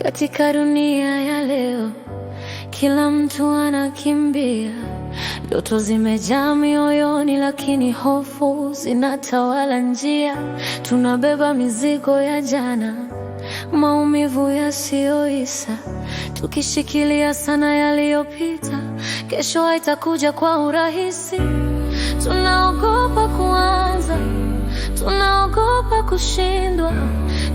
Katika dunia ya leo, kila mtu anakimbia. Ndoto zimejaa mioyoni, lakini hofu zinatawala njia. Tunabeba mizigo ya jana, maumivu yasiyoisha, tukishikilia sana yaliyopita. Kesho haitakuja kwa urahisi. Tunaogopa kuanza, tunaogopa kushindwa.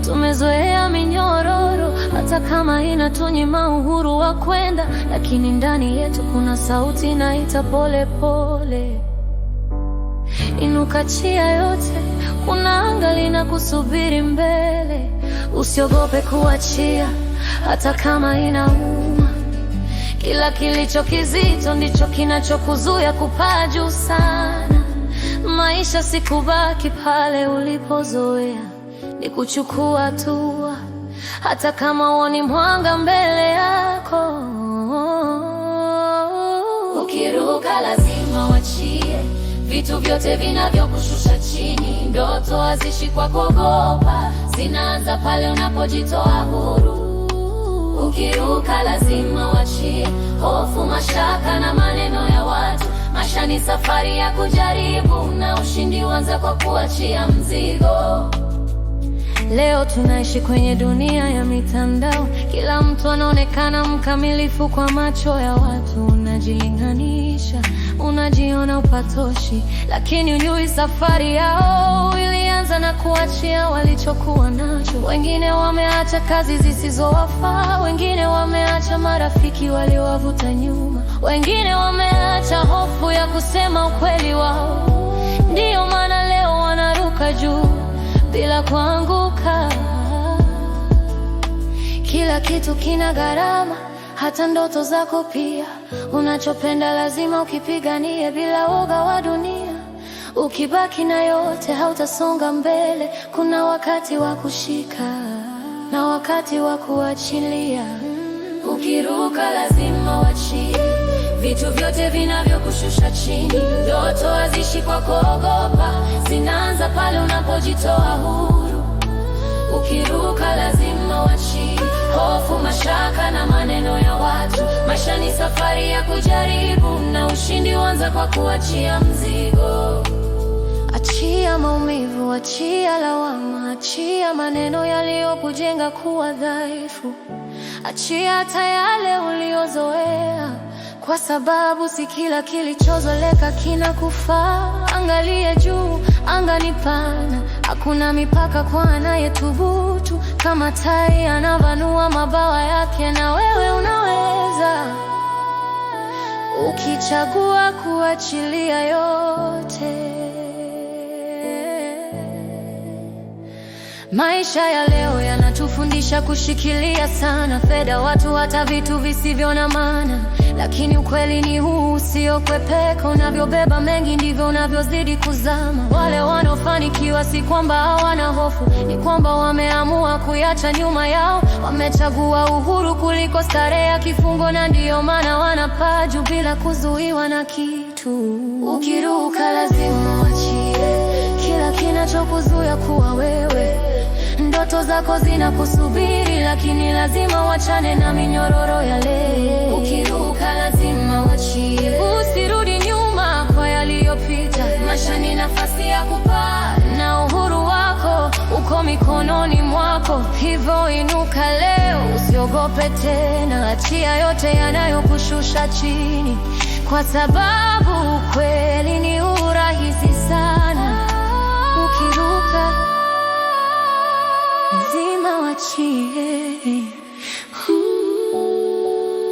Tumezoea minyororo, hata kama inatunyima uhuru wa kwenda, lakini ndani yetu kuna sauti inaita pole pole, inuka, achia yote, kuna anga linakusubiri mbele. Usiogope kuachia, hata kama inauma. Kila kilicho kizito ndicho kinachokuzuia kupaa juu sana. Maisha si kubaki pale ulipozoea, ni kuchukua hatua, hata kama huoni mwanga mbele yako. Ukiruka lazima uachie vitu vyote vinavyokushusha chini. Ndoto haziishi kwa kuogopa, zinaanza pale unapojitoa huru. Ukiruka lazima uachie hofu, mashaka na maneno ya watu. Maisha ni safari ya kujaribu, na ushindi huanza kwa kuachia mzigo. Leo tunaishi kwenye dunia ya mitandao, kila mtu anaonekana mkamilifu kwa macho ya watu. Unajilinganisha, unajiona hupatoshi, lakini hujui safari yao ilianza na kuachia walichokuwa nacho. Wengine wameacha kazi zisizowafaa, wengine wameacha marafiki waliowavuta nyuma, wengine wameacha hofu ya kusema ukweli wao. Ndiyo maana leo wanaruka juu bila kuanguka. Kila kitu kina gharama, hata ndoto zako pia. Unachopenda lazima ukipiganie bila woga wa dunia. Ukibaki na yote hautasonga mbele. Kuna wakati wa kushika na wakati wa kuachilia. Ukiruka lazima uachie vitu vyote vinavyokushusha chini. Ndoto haziishi kwa kuogopa, zinaanza pale unapojitoa huru. Ukiruka lazima uachie hofu, mashaka na maneno ya watu. Maisha ni safari ya kujaribu, na ushindi huanza kwa kuachia mzigo. Achia maumivu, achia lawama, achia maneno yaliyokujenga kuwa dhaifu. Achia hata yale uliozoea, kwa sababu si kila kilichozoleka kinakufaa. Angalia juu, anga ni pana, hakuna mipaka kwa anayethubutu. Kama tai anavanua mabawa yake, na wewe unaweza, ukichagua kuachilia yote. Maisha ya leo yanatufundisha kushikilia sana fedha, watu, hata vitu visivyo na maana, lakini ukweli ni huu usiokwepeka: unavyobeba mengi ndivyo unavyozidi kuzama. Wale wanaofanikiwa si kwamba hawana hofu, ni kwamba wameamua kuyacha nyuma yao. Wamechagua uhuru kuliko starehe ya kifungo, na ndiyo maana wanapaa juu bila kuzuiwa na kitu. Ukiruka lazima uachie kila kinachokuzuia kuwa wewe. Ndoto zako zinakusubiri, lakini lazima uachane na minyororo ya leo. Ukiruka lazima uachie, Usirudi nyuma kwa yaliyopita. Maisha ni nafasi ya kupaa, na uhuru wako uko mikononi mwako. Hivyo inuka leo, usiogope tena, achia yote yanayokushusha chini, kwa sababu ukweli ni urahisi sana.